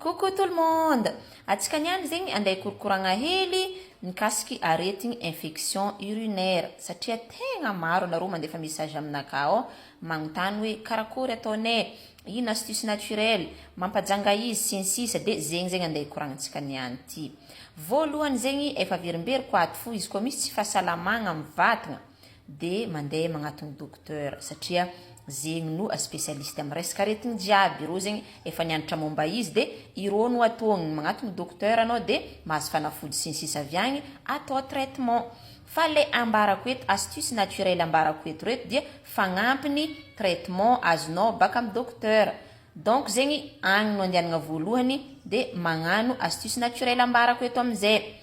Coucou tout le monde! Antsika niany zegny andeha hikorokoragna hely mikasiky aretigny infection urinaire satria tegna maro anareo mandefa message aminakahy ao magnontany hoe karakôry ataonay, ino astuce naturel, mampajanga izy sy ny sisa de zegny zegny andeha hikoragnantsika niany ty. Voalohany zegny efa averimberiko ato fo izy koa misy tsy fahasalamagna amy vatagna de mandeha magnatogno docteur satria zegny no spécialiste amy resaka aretigny jiaby, ireo zegny efa nianatra momba izy de ireo no atôgny, magnatogno docteur anao de mahazo fanafody sy ny sisa avy agny atao traitement. Fa le ambarako eto, astuce naturel ambarako eto reto dia fagnampiny traitement azonao baka amy docteur. Donc zegny agny no andehanagna voalohany de magnano astuce naturel ambarako eto amizay.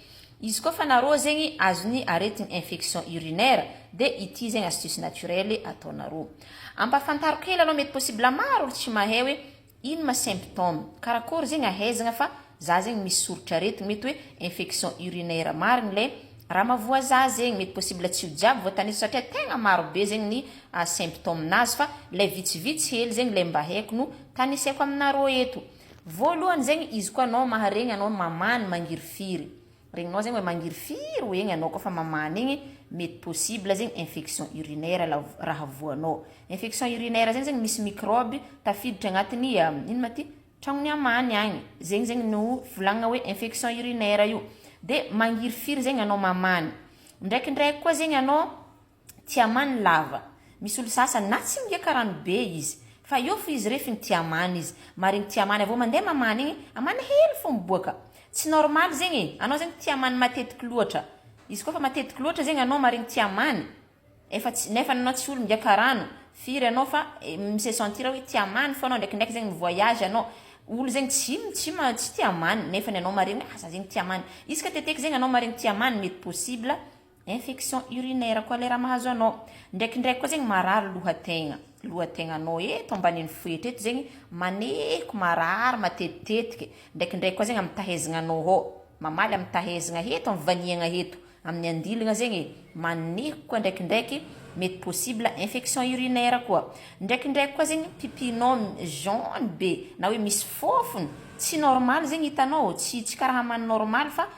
Izy koa fa nareo zegny azony aretigny infection urinaire de ity zegny astuce naturel ataonareo. Ampahafantariko kely aloha mety possible maro olo tsy mahay hoe ino ma symptôme, karakôry zegny ahaizagna fa za zegny misy soritr'aretigny mety hoe infection urinaire marigny le raha mahavoa za zegny, mety possible tsy ho jiaby voatanisa satria tegna maro be zegny ny symptôme nazy fa le vitsivitsy hely zegny le mba haiko no tanisaiko aminareo eto. Voalohany zegny izy koa anao maharegny anao mamany mangirifiry, regninao zegny hoe mangirifiry hoe igny anao koa fa mamany igny mety possible zegny infection urinaire la raha voanao. Infection urinaire zegny zegny misy microbe tafiditra agnatin'ny ino ma ty tragnony amany agny, zegny zegny no volagnina hoe infection urinaire io. De mangirifiry zegny anao mamany. Ndraikindraiky koa zegny anao tia amany lava. Misy olo sasany na tsy migiaka rano be izy fa eo fo izy refiny tia amany izy. Maregny tia amany avao mandeha mamany igny, amany hely fô miboaka. Tsy normal zegny e, anao zegny tia amany matetiky loatra. Izy koa fa matetiky loatra zegny anao maregny tia amany, efa tsy, nefa anao tsy olo migiaka rano firy anao fa mi-se sentir hoe tia amany fô anao, ndraikindraiky zegny mi-voyage anao, olo zegny tsy tsy tsy tia amany nefany anao maregny hoe ah za zegny tia amany. Isaka teteky zegny anao maregny tia amany mety possible infection urinaire koa le raha mahazo anao. Ndraikindraiky koa zegny marary lohategna, lohategnanao eto ambanin'ny foetra eto zegny manehiko marary matetitetiky, ndraikindraiky koa zegny amy tahezagnanao ao, mamaly amy tahezagna eto amy vaniagna eto, amin'ny andilagna zegny e, manehiko koa ndraikindraiky mety possible infection urinaire koa. Ndraikindraiky koa zegny pipinao jaune be na hoe misy fôfony, tsy normal zegny hitanao, tsy tsy karaha amany normal fa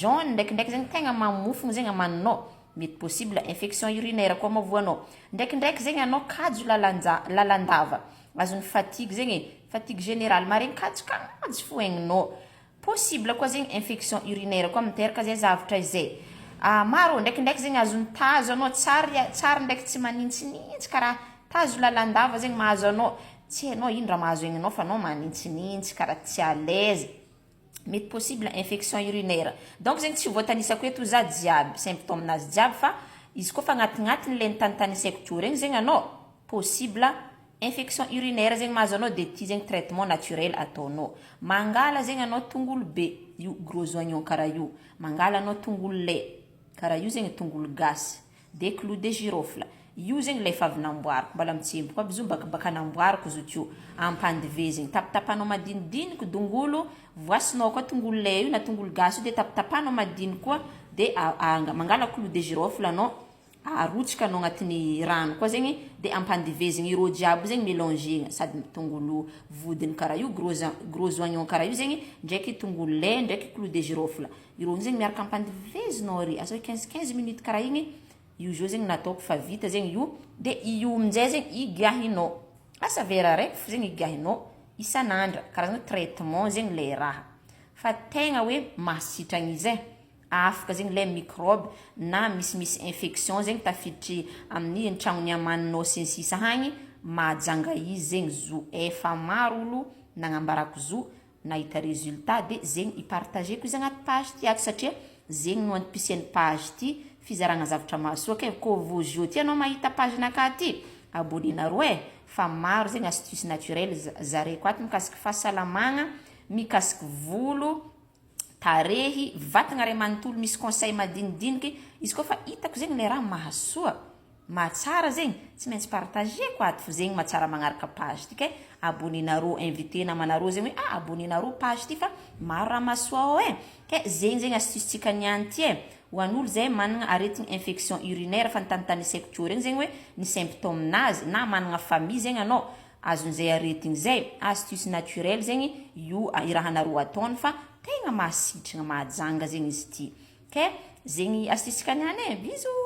jaune ndraikindraiky zegny tegna mamofogno zegny amaninao, mety possible infection urinaire koa mahavoanao. Ndraikindraiky zegny anao kajo lalanja lalandava, azon'ny fatigue zegny e, fatigue générale, maregny kajokajy fo aigninao. Possible koa zegny infection urinaire koa miteraka zay zavatra izay. Maro ndraikindraiky zegny azon'ny tazo anao, tsary tsary ndraiky tsy manintsinintsy karaha tazo lalandava zegny mahazo anao, tsy hainao ino raha mahazo aigninao fa anao manintsinintsy karaha tsy à l'aise. Mety possible infection urinaire. Donc zegny tsy voatanisako eto za jiaby, symptôme nazy jiaby fa izy koa fa agnatignatin'ny le nitanitanisaiko teo regny zegny anao, possible infection urinaire zegny mahazo anao de ty zegny traitement naturel ataonao. Mangala zegny anao tongolo be, io gros oignon karaha io, mangala anao tongolo lay, karaha io zegny tongolo gasy, de clou de girofle, io zegny le efa avy namboariko, mbala mitsemboko aby izy io baka baka namboariko izy teo, ampandivezigny, tapitapahanao madinidiniky dongolo, voasinao koa tongolo lay io na tongolo gasy io de tapitapahanao madiniky koa de mangala clou de girofle anao, arotsaka anao agnatin'ny rano koa zegny de ampandivezigny ireo jiaby io zegny mélangena sady tongolo vodiny karaha io gros gros oignon karaha io zegny ndraiky tongolo lay ndraiky clou de girofle, ireo zegny miaraka ampandivezinao ary asa hoe quinze quinze minutes karaha igny io zao zegny nataoko fa vita zegny io de io aminjay zegny igiahinao asa vera araiky fo zegny igiahinao isan'andra karazana hoe traitement zegny le raha fa tegna hoe mahasitragna izy e. Afaka zegny le microbe na misimisy infection zegny tafiditry amin'ny tragnony amaninao sy ny sisa hagny mahajanga izy zegny zo efa maro olo nagnambarako zo nahita résultat de zegny ipartageko izy agnaty page ty ato satria zegny no antom-pisian'ny page ty fizaragna zavatra mahasoa ke kô vao zio ty anao mahita page nakahy ty abonnenareo e fa maro zegny astuce naturel zareko ato mikasiky fahasalamagna mikasiky volo tarehy, vatagna ray manontolo misy conseil madinidiniky, izy koa fa hitako zegny le raha mahasoa, mahatsara zegny, tsy maintsy partageko ato fo zegny mahatsara magnaraka page ty kay, abonnenareo invité namanareo zegny hoe ah abonnenareo page ty fa maro raha mahasoa ao e, ke zegny zegny astuce tsika niany ty e, ho an'olo zay managna aretigny infection urinaire fa nitanitaniseko teo regny zegny hoe ny symptôme nazy na managna famille zegny anao. azon'izay aretigny zay. Astuce naturel zegny io irahanareo ataony fa tegna mahasitrana, mahajanga zegny izy ty. Ke zegny astuce-ka niany e. Bisous.